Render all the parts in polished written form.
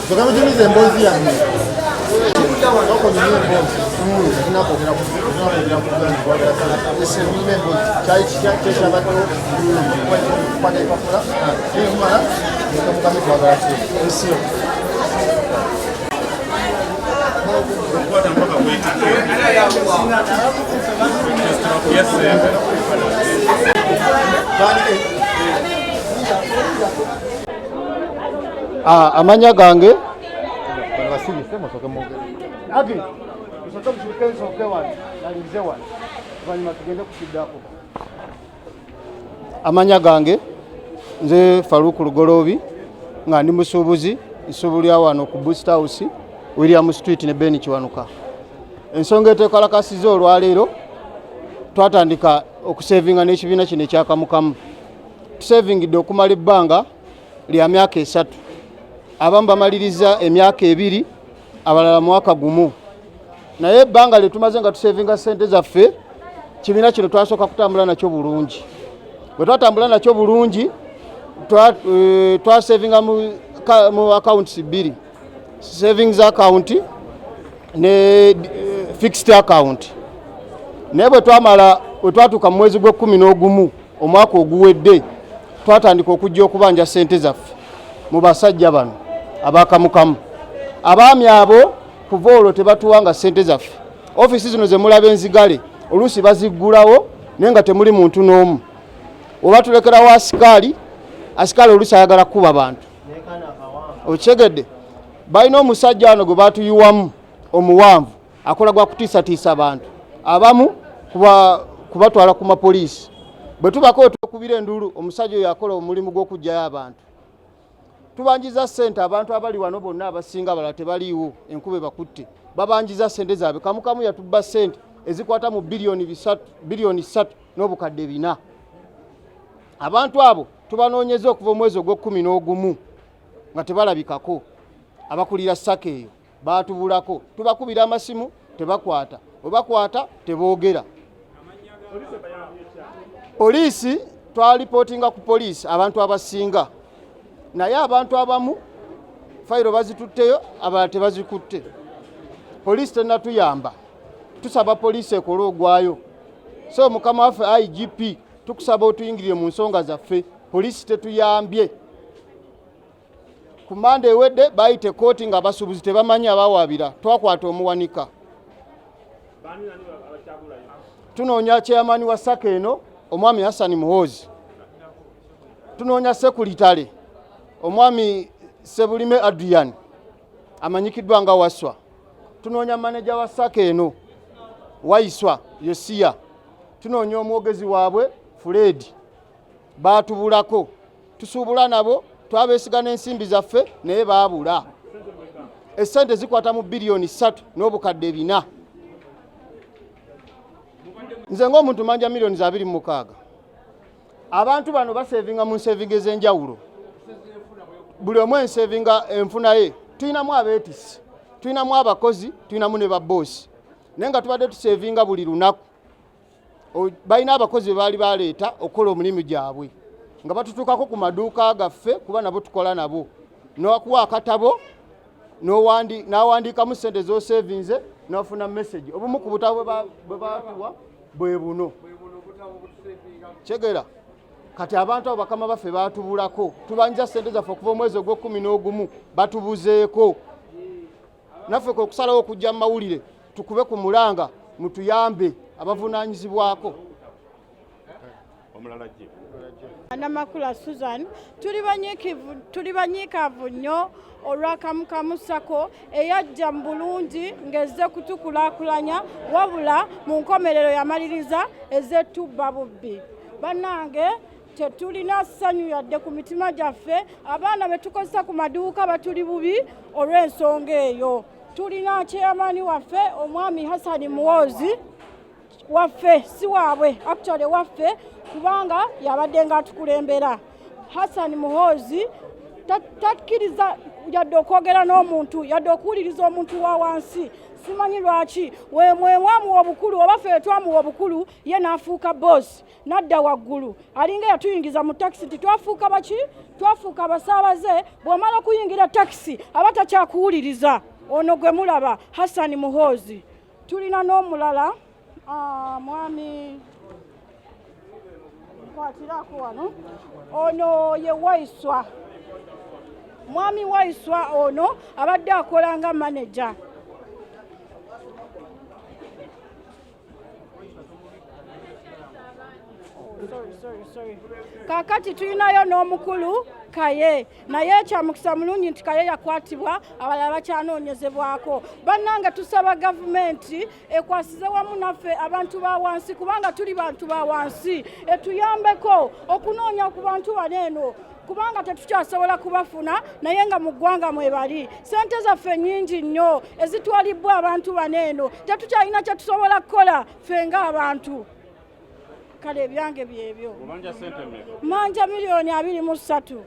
Soka mujumize emboozi yange. Soko nyumye emboozi. Tulina kwogera ku tulina kwogera ku emboozi. Kyali kitya kyekyabaddewo okukwata ebipapula. Naye mumala mugambe twagala ki. Ah, amanya gange Basirise musooke mwogere. Agi, musooke musirike nsooke wano nalinze wano oluvannyuma tugende kukiddako. Amanya gange nze Faruku Lugoloobi nga ndi musuubuzi nsuubulira wano ku Boost House William Street ne Ben Kiwanuka. Ensonga etekalakasiza olwaleero twatandika okusevinga n'ekibiina kino ekyakamukamu. Tusevingidde okumala ebbanga lya myaka 3, abamu bamaliriza emyaka 2, abalala mwaka gumu. Naye ebbanga lye tumaze nga tusevinga ssente zaffe, kibiina kino twasooka kutambula nakyo bulungi. Bwe twatambula nakyo bulungi, twasevinga mu accounts 2, savings account ne fixed account. Naye bwe twamala, bwe twatuuka mu mwezi gw'ekkumi n'ogumu omwaka oguwedde, twatandika okujja okubanja ssente zaffe mu basajja bano abakamukamu. Abaami abo kuva olwo tebatuwanga ssente zaffe. Ofiisi zino ze mulaba enzigale, oluusi baziggulawo naye nga temuli muntu n'omu, oba tulekerawo asikaali. Asikaali oluusi ayagala kukuba bantu, okitegedde? Balina omusajja wano gwe batuyiwamu omuwanvu, akola gwa kutiisatiisa abantu, abamu kubatwala ku mapoliisi. Bwe tubako twekubira enduulu, omusajja oyo akola omulimu gw'okuggyayo abantu. Tubanjiza ssente abantu abali wano bonna, abasinga abalala tebaliiwo, enkuba ebakutte. Babanjiza ssente zaabwe. Kamukamu yatubba ssente ezikwata mu 3 biliyoni, 3.4 biliyoni. Abantu abo tubanoonyeza okuva omwezi ogw'ekkumi n'ogumu nga tebalabikako. Abakulira SACCO eyo baatubulako, tubakubira amasimu tebakwata, bwe bakwata teboogera. Poliisi, twalipootinga ku poliisi abantu abasinga, naye abantu abamu fayiro bazitutteyo, abalala tebazikutte. Poliisi tennatuyamba. Tusaba poliisi ekole ogwayo. So mukama waffe IGP, tukusaba otuyingirire mu nsonga zaffe. Poliisi tetuyambye. Ku manda ewedde bayita ekooti nga abasuubuzi tebamanyi abawaabira. Twakwata omuwanika. Tunoonya chairman wa SACCO eno, omwami Hassan Muhoozi. Tunoonya secretary, omwami Sebulime Adrian amanyikiddwa nga Waswa. Tunoonya maneja wa SACCO eno, Waiswa Yosiya. Tunoonya omwogezi waabwe Fred. Baatubulako. Tusuubula nabo, twabeesiga n'ensimbi zaffe, naye baabula. Essente zikwata mu 3.4 biliyoni. Nze ng'omuntu manja 26 miliyoni. Abantu bano basevinga mu nsevinga ez'enjawulo, buli omu ensevinga enfuna ye. Tulinamu abeetisi, tulinamu abakozi, tulinamu ne baboosi, naye nga tubadde tusevinga buli lunaku. Balina abakozi be baali baleeta okukola omulimu gyabwe nga batutuukako ku maduuka gaffe, kuba nabo tukola nabo. Nowakuwa akatabo n'awandiikamu sente z'osevinze, n'ofuna message. Obumu ku butabo bwe batuwa bwe buno kyegera. Kati abantu abo bakama baffe batubulako. Tubanja sente zaffe okuva omwezi ogw'ekkumi n'ogumu, batubuzeeko. Naffe kwe kusalawo okujja mu mawulire tukube ku mulanga mutuyambe abavunaanyizibwako. Omulala gye. Namakula Susan, tuli banyiikivu, tuli banyiikavu nnyo olw'Akamukamu SACCO eyajja mu bulungi ng'ezze kutukulaakulanya, wabula mu nkomerero yamaliriza ezze tubba bubbi. Bannange, tetulina ssanyu yadde ku mitima gyaffe. Abaana be tukozesa ku maduuka batuli bubi olw'ensonga eyo. Tulina chairman waffe, omwami Hasani Muwoozi, waffe si waabwe, actually waffe, kubanga yabadde nga atukulembera. Hassan Muhoozi takkiriza yadde okwogera n'omuntu, yadde okuwuliriza omuntu wa wansi. Simanyi lwaki wemwe mwamuwa obukulu, oba ffe twamuwa obukulu, ye n'afuuka boss n'adda waggulu, alinga yatuyingiza mu takisi nti twafuuka baki, twafuuka abasaabaze. Bw'omala okuyingira takisi aba takyakuwuliriza. Ono gwe mulaba Hassan Muhoozi. Tulina n'omulala, mwami kwatirako wano, ono ye Waiswa, mwami Waiswa. Ono abadde akola nga maneja. Sorry, sorry, sorry. Kaakati tulinayo n'omukulu Kaye, naye kyamukisa mulungi nti Kaye yakwatibwa, abalala bakyanoonyezebwako. Bannange, tusaba gavumenti ekwasize wamu naffe abantu ba wansi, kubanga tuli bantu ba wansi, etuyambeko okunoonya ku bantu bano eno, kubanga tetukyasobola kubafuna, naye nga mu ggwanga mwebali. Sente zaffe nnyingi nnyo ezitwalibbwa abantu bano eno, tetukyalina kye tusobola kukola ffe ng'abantu. Kale ebyange byebyo. Obanja sente mmeka? Manja 23 miliyoni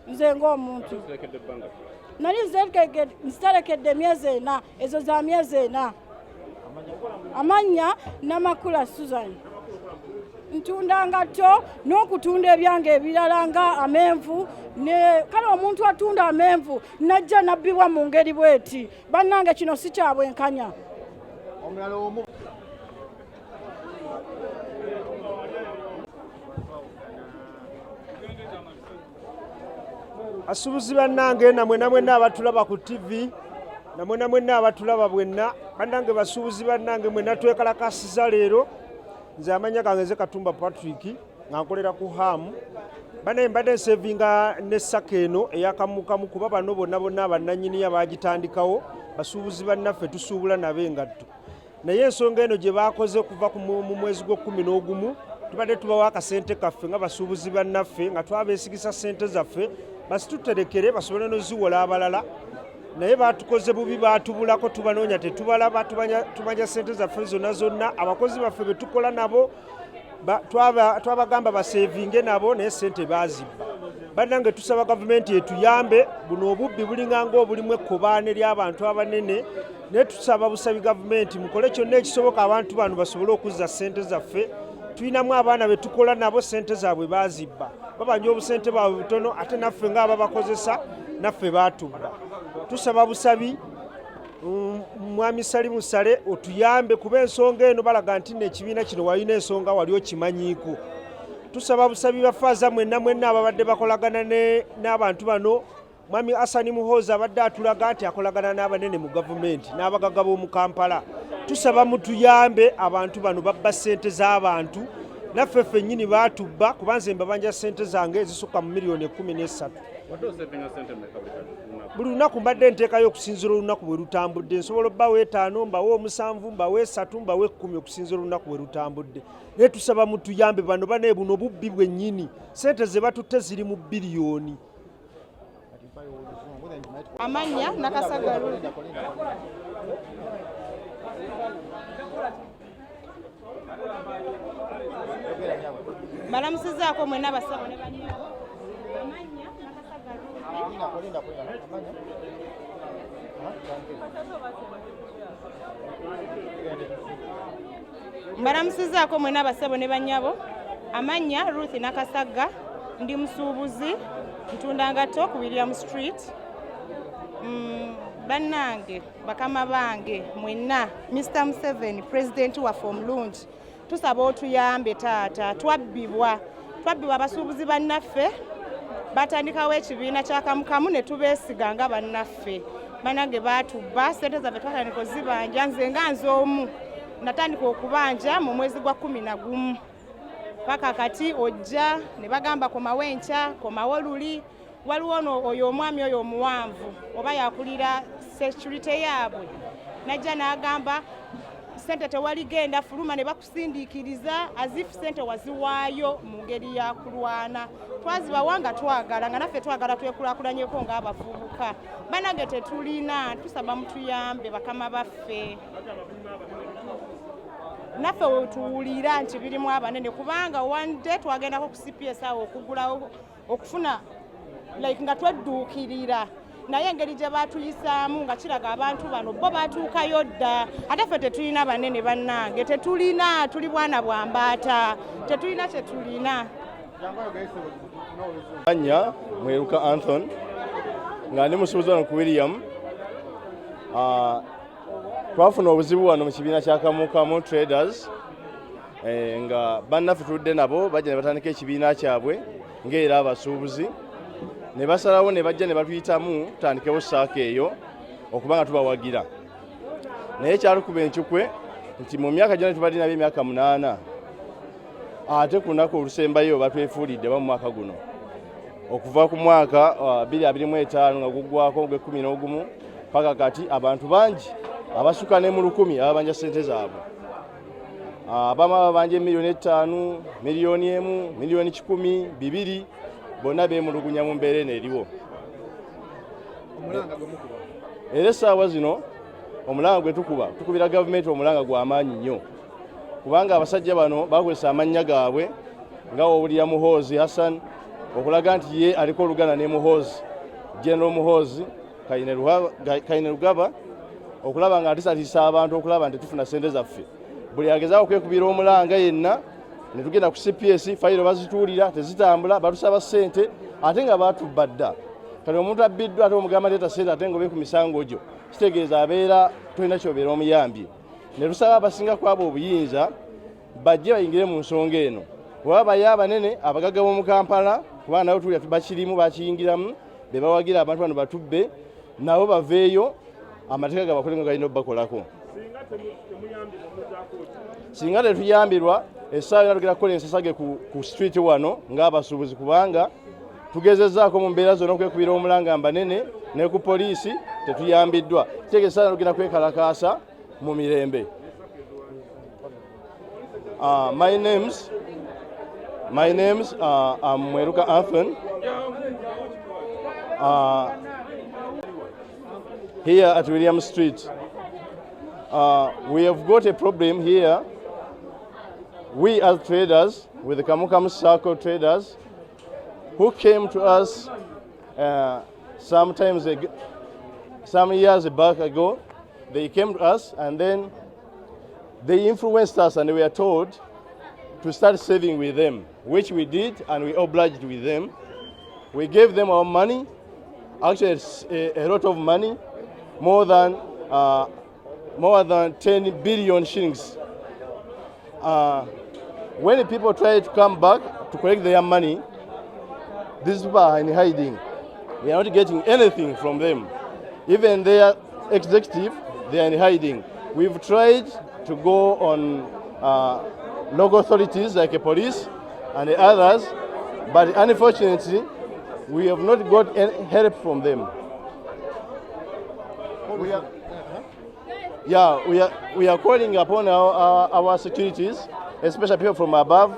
nze ng'omuntu. Zirekedde ebbanga ki? Nali nziterekedde emyezi 4, ezo za myezi 4. Amannya Namakula Susan. Ntunda ngatto n'okutunda ebyange ebirala nga amenvu ne kale omuntu atunda amenvu najja nabbibwa mu ngeri bweti. Bannange, kino si kyabwenkanya. Omulala omu. Asuubuzi bannange, namwena mwenna abatulaba ku TV, namwena mwenna abatulaba bwenna, bannange basuubuzi bannange mwenna, twekalakasiza leero. Nze amanya gange nze Katumba Patrick, nga nkolera ku Hamu. Banaye mbadde nsevinga ne SACCO eno eyakamukamu, kuba bano bonna bonna abannanyiniya bagitandikawo basuubuzi bannaffe, tusuubula nabo engatto. Naye ensonga eno gye baakoze kuva mu mwezi gw'o11, tubadde tubawo akasente kaffe nga basuubuzi bannaffe, nga twabeesigisa sente zaffe basituterekere basobole noziwola abalala, naye batukoze bubi, batubulako, tubanoonya tetubalaba, tumanya sente zaffe zonna zonna. Abakozi baffe betukola nabo twabagamba basevinge nabo, naye sente bazibba. Bannange, tusaba gavumenti etuyambe. Buno obubbi bulinga ngaobulimu ekkobaane ly'abantu abanene, naye tusaba busabi gavumenti mukole kyonna ekisoboka abantu bano basobole okuzza sente zaffe. Tulinamu abaana betukola nabo, sente zaabwe bazibba, babanja obusente bwabwe butono, ate naffe ngaababakozesa naffe batubba. Tusaba busabi, mwami Salimu Sale, otuyambe, kuba ensonga eno balaga nti nno ekibiina kino walina ensonga wali okimanyiiko. Tusaba busabi bafaaza mwenna mwenna ababadde bakolagana n'abantu bano. Mwami Asani Muhoozi abadde atulaga nti akolagana n'abanene mu gavumenti n'abagagga b'omu Kampala. Tusaba mutuyambe, abantu bano babba ssente z'abantu, naffe ffennyini baatubba, kuba nze mbabanja ssente zange ezisukka mu 13 miliyoni. Wadde osevinga sente mmeka buli lunaku? Buli lunaku mbadde nteekayo okusinziira olunaku bwe lutambudde. Nsobola obbawo 5, mbawo 7, mbawo 3, mbawo 10, okusinziira olunaku bwe lutambudde. Naye tusaba mutuyambe, bano bane, buno bubbi bwennyini, sente ze batutte ziri mu biliyoni. Amannya Nakasaga Ruth. Mbalamusizaako mwenna abasawo ne bannyabo. Amannya Nakasaga Ruth. Linda, linda, linda. Amanya? Ah, thank you. Mbalamusizaako mwenna abassebo ne bannyabo. Amannya Ruth Nakasagga, ndi musuubuzi, ntunda ngatto ku William Street. Bannange, bakama bange mwenna, Mr Museveni, pulezidenti waffe omulungi, tusaba otuyambe taata. Twabbibwa, twabbibwa abasuubuzi bannaffe. Batandikawo ekibiina kya Kamukamu ne tubeesiga nga bannaffe. Bannange, baatubba sente zaffe, twatandika ozibanja. Nze nga nze omu natandika okubanja mu mwezi gwa 11 paka kati. Ojja ne bagamba komawo enkya, komawo luli. Waliwo ono oyo omwami oyo omuwanvu, oba yakulira security yaabwe, najja n'agamba sente tewaligenda fuluma, ne bakusindiikiriza as if sente waziwaayo mu ngeri ya kulwana. Twazibawa nga twagala, nga naffe twagala twekulaakulanyeko ng'abavubuka. Banange, tetulina, tusaba mutuyambe bakama baffe. Naffe wetuwulira nti birimu abanene, kubanga one day twagendako ku CPS awo okugulawo, okufuna like nga twedduukirira. Naye engeri gye batuyisaamu nga kiraga abantu bano bo batuukayo dda, ate ffe tetulina banene bannange, tetulina, tuli bwana bwa mbaata, tetulina kye tulina. Anya Mweruka Anthon nga ndi musuubuzi wano ku William. Twafuna obuzibu wano mu kibiina kya Kamukamu Traders nga bannaffe tuludde nabo bajja ne batandika ekibiina kyabwe ng'era abasuubuzi ne basalawo ne bajja ne batuyitamu tutandikewo SACCO eyo okuba nga tubawagira. Naye kyalukuba encukwe nti mu myaka gyonna tubadde nabyo emyaka 8, ate ku lunaku olusembayo batwefuulidde ba mu mwaka guno okuva ku mwaka 2025 nga guggwako ogw'ekkumi n'ogumu paka kati abantu bangi abasuka ne mu 1000 ababanja ssente zaabwe. Abamu ababanja 5 miliyoni, 1 miliyoni, 100 miliyoni, 2, bonna beemulugunya mu mbeera eno eriwo. Era essaawa zino omulanga gwe tukuba, tukubira gavumenti omulanga gw'amaanyi nnyo, kubanga abasajja bano bakozesa amannya gaabwe nga wowulira Muhoozi Hassan okulaga nti ye aliko oluganda ne Muhoozi, General Muhoozi Kainerugaba, okulaba nga atisatiisa abantu okulaba nti tufuna sente zaffe. Buli agezaako okwekubira omulanga yenna ne tugenda ku CPS, fayiro bazituulira tezitambula, batusaba ssente ate nga batubba dda. Kati omuntu abbiddwa ate omugamba leeta ssente ate nga obe ku misango gyo, kitegeeza abeera tolina kyobeera omuyambye. Ne tusaba abasinga kwabo obuyinza bajje bayingire mu nsonga eno, oba baye abanene abagagga b'omu Kampala, kubanga nabo tulya bakirimu bakiyingiramu, be bawagira abantu bano batubbe, nabo baveeyo amateeka gabakole nga galina obbakolako. Singa tetuyambirwa, essaawa yonna tugenda kukola ensasage ku street wano ng'abasuubuzi, kubanga tugezezzaako mu mbeera zonna okwekubira omulanga mbanene ne ku poliisi tetuyambiddwa. Kitegeeza essaawa yonna tugenda kwekalakaasa mu mirembe. My name's I'm Mweruka Anthony. Here at William Street. We have got a problem here. We as traders, with the Kamukamu SACCO traders, who came to us sometimes some years back ago, they came to us and then they influenced us and we were told to start saving with them, which we did, and we obliged with them. We gave them our money, actually it's a lot of money, more than 10 billion shillings. When the people try to come back to collect their money, these people are in hiding. We are not getting anything from them. Even their executive, they are in hiding. We've tried to go on local authorities like the police and the others, but unfortunately, we have not got any help from them. We are calling upon our securities, especially people from above,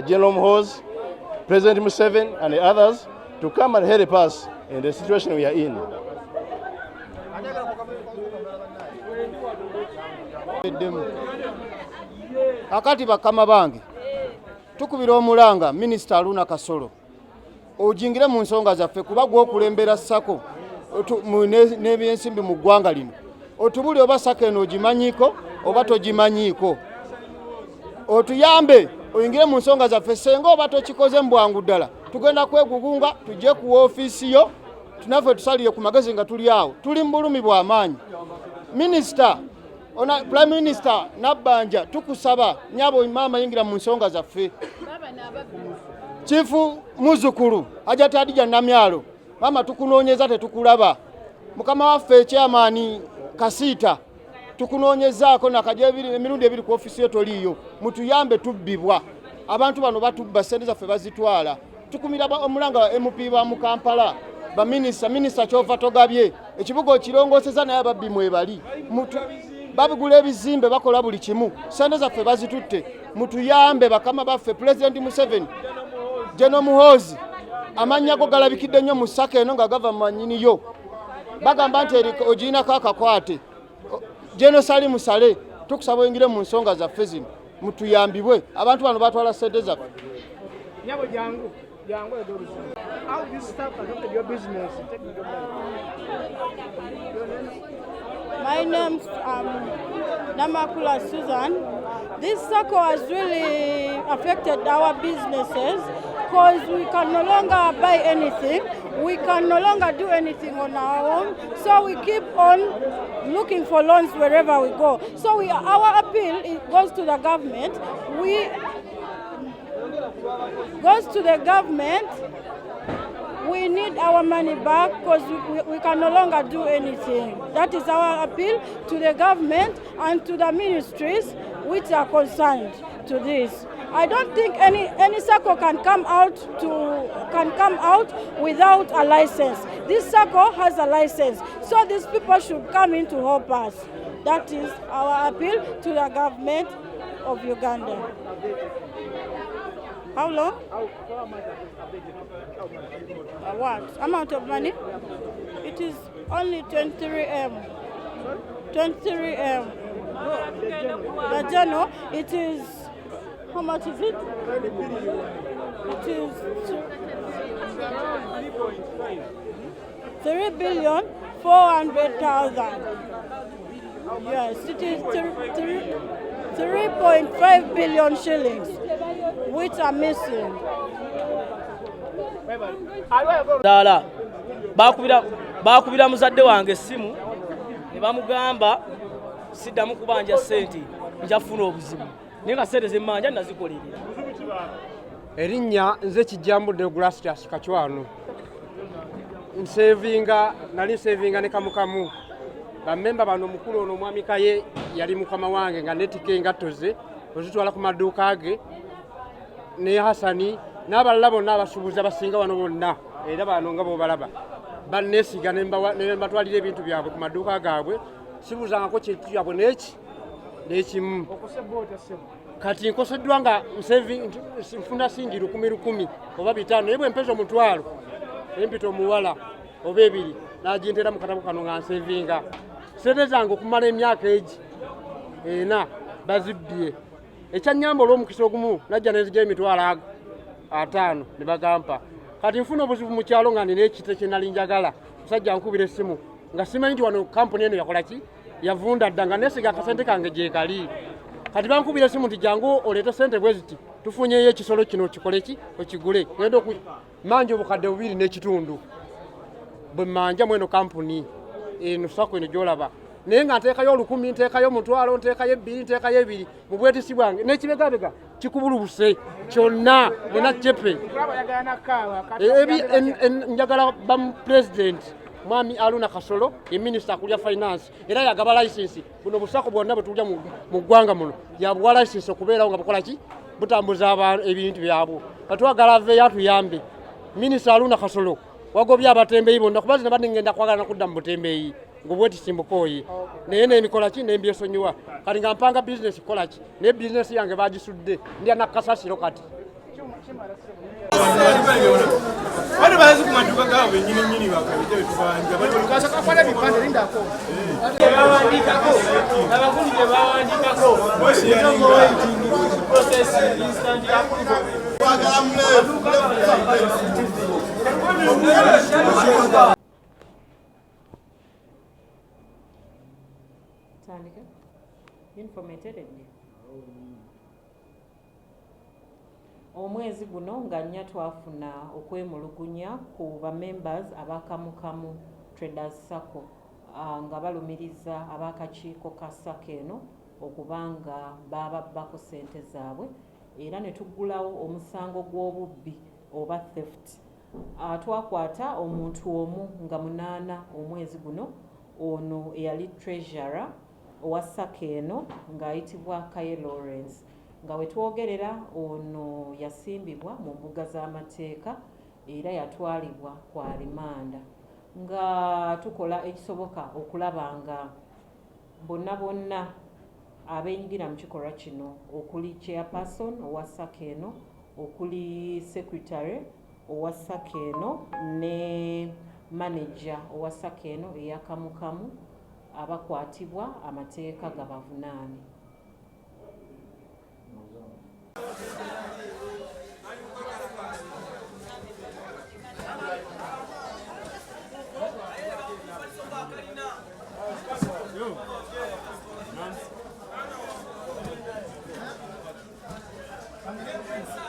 General Muhoozi, President Museveni, and the others, to come and help us in the situation we are in. Eddemu akati bakama bange, tukubira omulanga Minisita Haruna Kasolo ojingire mu nsonga zaffe, kuba gwokulembera SACCO n'ebyensimbi mu ggwanga lino. Otubuli oba SACCO eno ogimanyiiko oba togimanyiiko, otuyambe oyingire mu nsonga zaffe. Senga oba tokikoze mu bwangu ddala, tugenda kwegugunga tujje ku woofiisi yo tunaffe tusalire ku magezi nga tuli awo. Tuli mu bulumi bw'amaanyi. Minisita ona Prime Minister Nabbanja, tukusaba nyabo maama yingira mu nsonga zaffe. Chief muzukulu Hajati Hadija Namyalo, maama tukunoonyeza tetukulaba. Mukama waffe chairman Kasiita, tukunoonyezaako nakaja emirundi ebiri ku ofisi yo toliiyo. Mutuyambe, tubbibwa. Abantu bano batubba, sente zaffe bazitwala. Tukumira omulanga wa MP ba mu Kampala, baminisita. Minisita kyova togabye ekibuga okirongoseza, naye ababbi mwebali. Babigula ebizimbe, bakola buli kimu, sente zaffe bazitutte. Mutuyambe bakama baffe. Pulezidenti Museveni, General Muhoozi, amannya go galabikidde nnyo mu SACCO eno nga gava mu manyiniyo. Bagamba nti ogirinako akakwate. General Salim Saleh, tukusaba oyingire mu nsonga zaffe zino, mutuyambibwe. Abantu bano batwala sente zaffe. Nyabo, jangu jangu ede oluzibu. How this stuff affected your business? Taking your money. My name's Namakula Susan. This circle has really affected our businesses because we can no longer buy anything. We can no longer do anything on our own. So we keep on looking for loans wherever we go. So our appeal, it goes to the government. We goes to the government. We need our money back because we can no longer do anything. That is our appeal to the government and to the ministries which are concerned to this. I don't think any circle can come out without a license. This circle has a license, so these people should come in to help us. That is our appeal to the government of Uganda. How long? What amount of money? It is only 23M. 23M. The journal, it is, how much is it? It is 3,400,000. Yes, it is 3.5 billion shillings, which are missing. Dala bakubira muzadde wange essimu ne bamugamba siddamu kubanja ssente nja kufuna obuzibu naye nga ssente zemmanja nazikolerera. Erinnya nze Kijjambudde Gratius Kachwano. Nsevinga nali nsevinga ne Kamukamu. Bammemba bano omukulu ono omwami Kaye yali mukama wange nga neetikka engatto ze ozitwala ku maduuka ge ne Hasani n'abalala bonna abasuubuzi abasinga wano bonna era bano nga b'obalaba banneesiga ne mbatwalira ebintu byabwe ku maduuka gaabwe, sibuuzangako kintu kyabwe n'eki n'ekimu. Kati nkoseddwa nga nfuna singi 1,000 1,000 oba 500, naye bwe mpeza 5,000 empita omuwala oba 2 n'agintera mu katabo kano nga nsevinga. Ssente zange okumala emyaka egi 4 bazibbye. Ekyannyamba olw'omukisa ogumu najja nenzigya 50,000 ne bagampa. Kati nfuna obuzibu mu kyalo nga nina ekite kye nali njagala, musajja ankubira essimu nga simanyi nti wano kampuni eno yakola ki, yavunda dda nga neesiga akasente kange gye kali. Kati bankubira essimu nti jangu oleete ssente bwe ziti, tufunyeyo ekisolo kino okikole ki, okigule. Ngenda manja 2,500 bwe mmanja mu eno kampuni eno sako eno gy'olaba. Naye nga nteekayo 1,000, nteekayo 5,000, nteekayo 2, nteekayo 2 mu bwetisi bwange n'ekibegabega kikubulubuse kyonna nina cepe. Njagala bamu president Mwami Aruna Kasolo ye minisita akulya finance era yagaba license. Buno busako bwonna bwe tulya mu ggwanga muno yabuwa license okubeerawo nga bukola ki, butambuza ebintu byabwo. Katwagala aveeyo atuyambe. Minisita Aruna Kasolo wagobye abatembeeyi bonna kuba zino badde ngenda kwagala kudda mu butembeeyi ng'obwetisi mbukooye naye n'emikola ki n'embyesonyiwa. Kati nga mpanga bizinesi kukola ki, naye bizinesi yange bagisudde ndya nakasasiro kati. Bano bazi ku maduuka gaabwe nnyini nnyini bakabijja betubanja. Abagundi bye bawandiikako. Process instant approval. Tandika. Uniform eteredde. Omwezi guno nga 4 twafuna okwemulugunya ku ba members abakamukamu Traders Sacco nga balumiriza abakakiiko ka Sacco eno okubanga bababbako ssente zaabwe era ne tuggulawo omusango gw'obubbi oba theft. Twakwata omuntu omu nga 8 omwezi guno, ono eyali treasurer owa Sacco eno ng'ayitibwa Kaye Lawrence. Nga we twogerera ono yasimbibwa mu mbuga z'amateeka era yatwalibwa ku alimanda. Nga tukola ekisoboka okulaba nga bonna bonna abeenyigira mu kikolwa kino okuli chairperson owa Sacco eno, okuli secretary owa Sacco eno ne manager owa Sacco eno eyakamukamu abakwatibwa amateeka gabavunaane. Thanks.